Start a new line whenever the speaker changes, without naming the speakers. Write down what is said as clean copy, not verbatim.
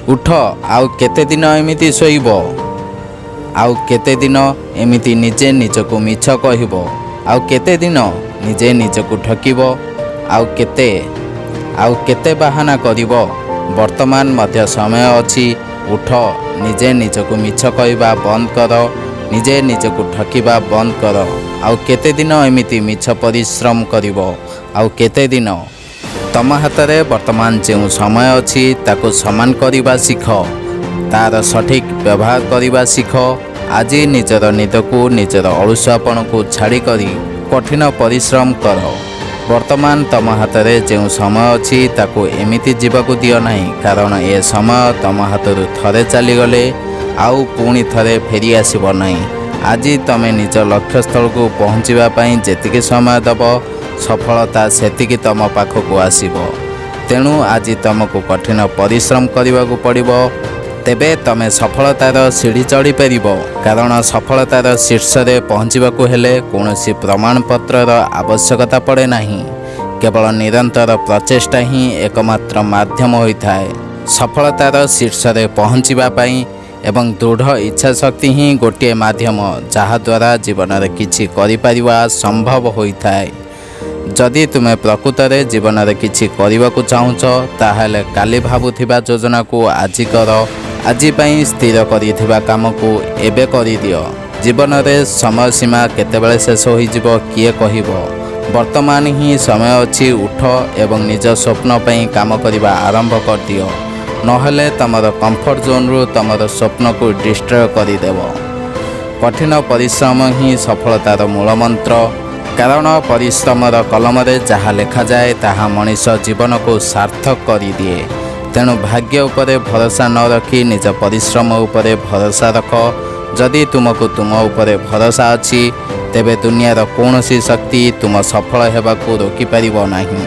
ଉଠ, ଆଉ କେତେ ଦିନ ଏମିତି ଶୋଇବ? ଆଉ କେତେ ଦିନ ଏମିତି ନିଜେ ନିଜକୁ ମିଛ କହିବ? ଆଉ କେତେ ଦିନ ନିଜେ ନିଜକୁ ଠକିବ? ଆଉ କେତେ, ଆଉ କେତେ ବାହାନା କରିବ? ବର୍ତ୍ତମାନ ମଧ୍ୟ ସମୟ ଅଛି। ଉଠ, ନିଜେ ନିଜକୁ ମିଛ କହିବା ବନ୍ଦ କର, ନିଜେ ନିଜକୁ ଠକିବା ବନ୍ଦ କର। ଆଉ କେତେ ଦିନ ଏମିତି ମିଛ ପରିଶ୍ରମ କରିବ? ଆଉ କେତେ ଦିନ? ତମ ହାତରେ ବର୍ତ୍ତମାନ ଯେଉଁ ସମୟ ଅଛି, ତାକୁ ସମାନ କରିବା ଶିଖ, ତାର ସଠିକ୍ ବ୍ୟବହାର କରିବା ଶିଖ। ଆଜି ନିଜର ନିଦକୁ, ନିଜର ଅଳସୁଆପଣକୁ ଛାଡ଼ିକରି କଠିନ ପରିଶ୍ରମ କର। ବର୍ତ୍ତମାନ ତମ ହାତରେ ଯେଉଁ ସମୟ ଅଛି, ତାକୁ ଏମିତି ଯିବାକୁ ଦିଅ ନାହିଁ, କାରଣ ଏ ସମୟ ତମ ହାତରୁ ଥରେ ଚାଲିଗଲେ ଆଉ ପୁଣି ଥରେ ଫେରି ଆସିବ ନାହିଁ। ଆଜି ତମେ ନିଜ ଲକ୍ଷ୍ୟସ୍ଥଳକୁ ପହଞ୍ଚିବା ପାଇଁ ଯେତିକି ସମୟ ଦେବ, ସଫଳତା ସେତିକି ତମ ପାଖକୁ ଆସିବ। ତେଣୁ ଆଜି ତମକୁ କଠିନ ପରିଶ୍ରମ କରିବାକୁ ପଡ଼ିବ, ତେବେ ତମେ ସଫଳତାର ସିଢ଼ି ଚଢ଼ିପାରିବ। କାରଣ ସଫଳତାର ଶୀର୍ଷରେ ପହଞ୍ଚିବାକୁ ହେଲେ କୌଣସି ପ୍ରମାଣପତ୍ରର ଆବଶ୍ୟକତା ପଡ଼େ ନାହିଁ। କେବଳ ନିରନ୍ତର ପ୍ରଚେଷ୍ଟା ହିଁ ଏକମାତ୍ର ମାଧ୍ୟମ ହୋଇଥାଏ ସଫଳତାର ଶୀର୍ଷରେ ପହଞ୍ଚିବା ପାଇଁ ଏବଂ ଦୃଢ଼ ଇଚ୍ଛାଶକ୍ତି ହିଁ ଗୋଟିଏ ମାଧ୍ୟମ, ଯାହାଦ୍ୱାରା ଜୀବନରେ କିଛି କରିପାରିବା ସମ୍ଭବ ହୋଇଥାଏ। ଯଦି ତୁମେ ପ୍ରକୃତରେ ଜୀବନରେ କିଛି କରିବାକୁ ଚାହୁଁଛ, ତାହେଲେ କାଲି ଭାବୁଥିବା ଯୋଜନାକୁ ଆଜି କର। ଆଜି ପାଇଁ ସ୍ଥିର କରିଥିବା କାମକୁ ଏବେ କରିଦିଅ। ଜୀବନରେ ସମୟ ସୀମା କେତେବେଳେ ଶେଷ ହୋଇଯିବ, କିଏ କହିବ? ବର୍ତ୍ତମାନ ହିଁ ସମୟ ଅଛି। ଉଠ ଏବଂ ନିଜ ସ୍ୱପ୍ନ ପାଇଁ କାମ କରିବା ଆରମ୍ଭ କରିଦିଅ, ନହେଲେ ତମର କମ୍ଫର୍ଟ ଜୋନ୍ରୁ ତମର ସ୍ୱପ୍ନକୁ ଡିଷ୍ଟ୍ରୟ କରିଦେବ। କଠିନ ପରିଶ୍ରମ ହିଁ ସଫଳତାର ମୂଳ ମନ୍ତ୍ର, କାରଣ ପରିଶ୍ରମର କଲମରେ ଯାହା ଲେଖାଯାଏ, ତାହା ମଣିଷ ଜୀବନକୁ ସାର୍ଥକ କରିଦିଏ। ତେଣୁ ଭାଗ୍ୟ ଉପରେ ଭରସା ନ ରଖି ନିଜ ପରିଶ୍ରମ ଉପରେ ଭରସା ରଖ। ଯଦି ତୁମକୁ ତୁମ ଉପରେ ଭରସା ଅଛି, ତେବେ ଦୁନିଆର କୌଣସି ଶକ୍ତି ତୁମ ସଫଳ ହେବାକୁ ରୋକିପାରିବ ନାହିଁ।